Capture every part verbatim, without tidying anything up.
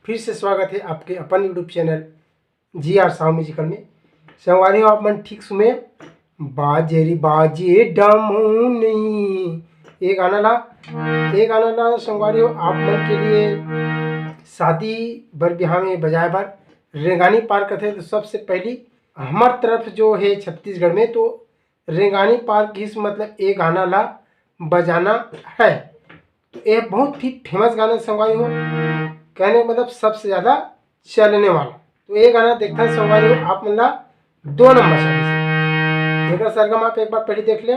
फिर से स्वागत है आपके अपन YouTube चैनल जी आर साहू म्यूजिकल में। संगवारी हो, आप मन ठीक सुने, बाजे रे बाजे डमोनी, ये गाना ला, ये गाना ला संगवारी हो, आप मन के लिए शादी बर बिहाव में बजाए बर रेंगानी पार कथे। तो सबसे पहली हमर तरफ जो है छत्तीसगढ़ में, तो रेंगानी पार किस मतलब ये गाना ला बजाना है। तो ये बहुत ही फेमस गाना संगवारी हो, कहने का मतलब सबसे ज्यादा चलने वाला। तो ये गाना देखथन संगवारी हो आप मन ला दो नंबर शादी से। एकर सरगम आप एक बार पहले देख ले।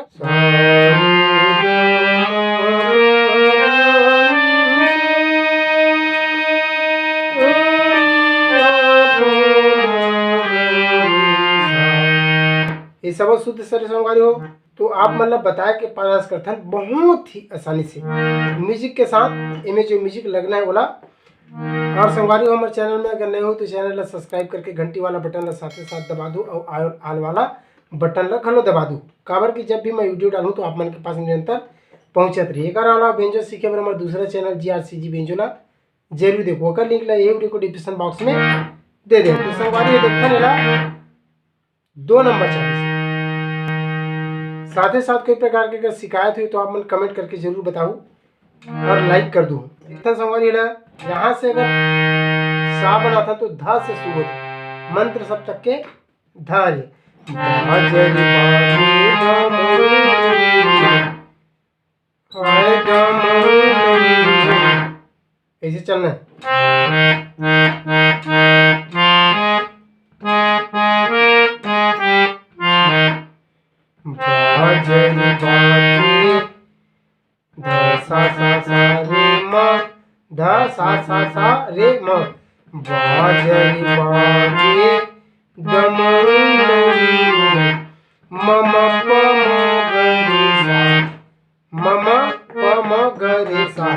ये सब शुद्ध स्वर संगवारी हो, तो आप मन ला बताए के प्रयास करथन बहुत ही आसानी से म्यूजिक के साथ। एमे जो म्यूजिक लगना है ओला। और संगवारी हो, हमर चैनल में अगर नए हो तो चैनल ला सब्सक्राइब करके घंटी वाला बटन ला साथे साथ दबा दो और आल वाला बटन ला घलो दबा दो, काबर कि जब भी मैं वीडियो डालूँ तो आप मन के पास निरंतर पहुंचत रही। एकर अलावा बेंजो सीखे बर हमर दूसरा चैनल जी आर सी जी बेंजो ला जरूर देखो, ओकर लिंक ला ये वीडियो को डिस्क्रिप्शन बॉक्स में दे दे। तो संगवारी हो, देखथन एला दो नंबर चालीस। साथे साथ कोई प्रकार के अगर शिकायत हुई तो आप मन कमेंट करके जरूर बताओ और लाइक कर दो। देखथन संगवारी हो, यहाँ से अगर सा बना था तो ध से शुरू होता, मंत्र सप्तक के ध रे। बाजे रे बाजे डमरू। हाय डमरू। ऐसे चलना है। बाजे रे बाजे, ध सा सा सा रे म, ध सा सा सा रे म। बाजे रे बाजे डमरू, म म प म ग रे सा, म म प म ग रे सा।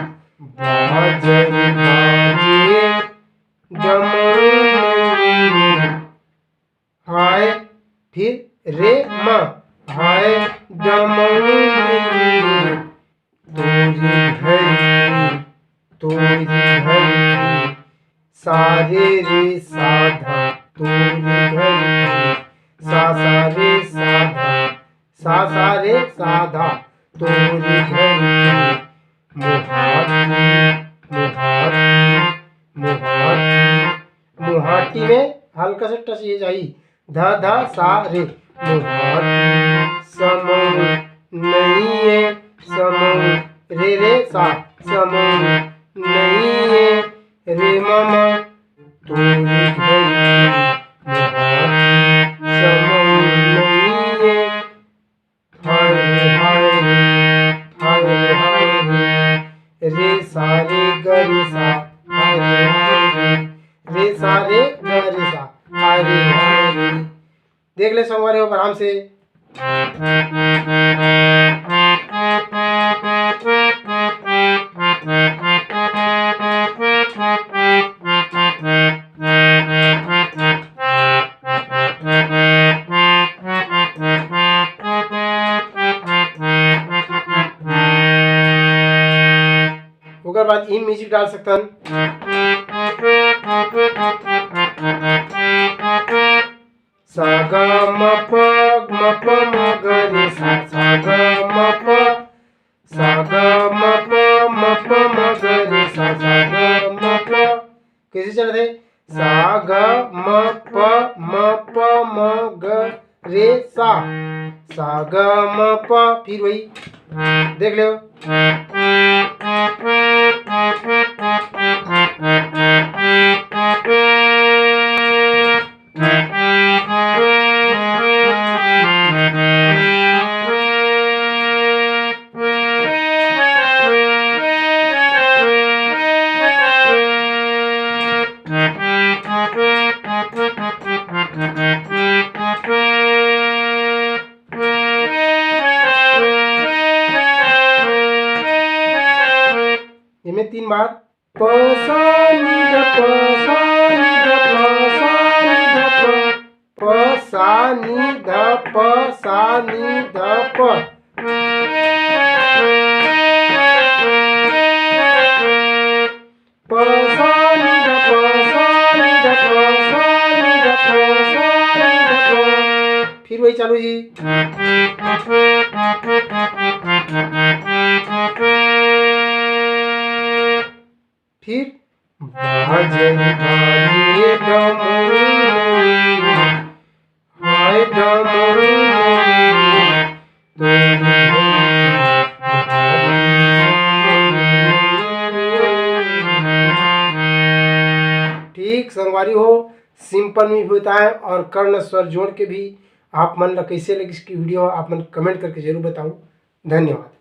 बाजे रे बाजे डमरू, हाय, फिर रे म, हाय डमरू। तोरी घर की, तोरी घर की, सा रे रे सा ध, तोरी घर की, सा सा रे सा ध, सा सा रे सा ध, तोरी घर की। मुहाटी, मुहाटी, मुहाटी। मुहाटी में हल्का सा टच ये जाई। ध ध सा रे। मुहाटी समऊ नइये, समऊ रे रे सा, समऊ नइये रे ममा। तोरी घर की मुहाटी समऊ नइये। हाय रे, हाय रे, हाय रे, हाय रे, रे सा रे ग रे सा, हाय रे, हाय रे, रे सा रे ग रे सा, हाय रे, हाय रे। देख ले संगवारी हो आराम से। ओकर बाद ई म्यूजिक डाल सकथन। सा ग म प, म प म ग रे सा, सा ग म प, सा ग म प, म प म ग रे सा, सा ग म प। कैसे चलत हे? सा ग म प, म प म ग रे सा, सा ग म प। फिर वही देख लो। एमे तीन बार प सा नी ध प, सा नी ध प, सा नी ध प, प सा नी ध प, सा नी ध प। प सा नी ध प, फिर वही चालू जी। फिर बाजे बाजे डमरू, हाय डमरू। ठीक संगवारी हो, सिंपल में भी बताएं और कर्ण स्वर जोड़ के भी। आप मन ला कैसे लगिस कि वीडियो, आप मन कमेंट करके जरूर बताओ। धन्यवाद।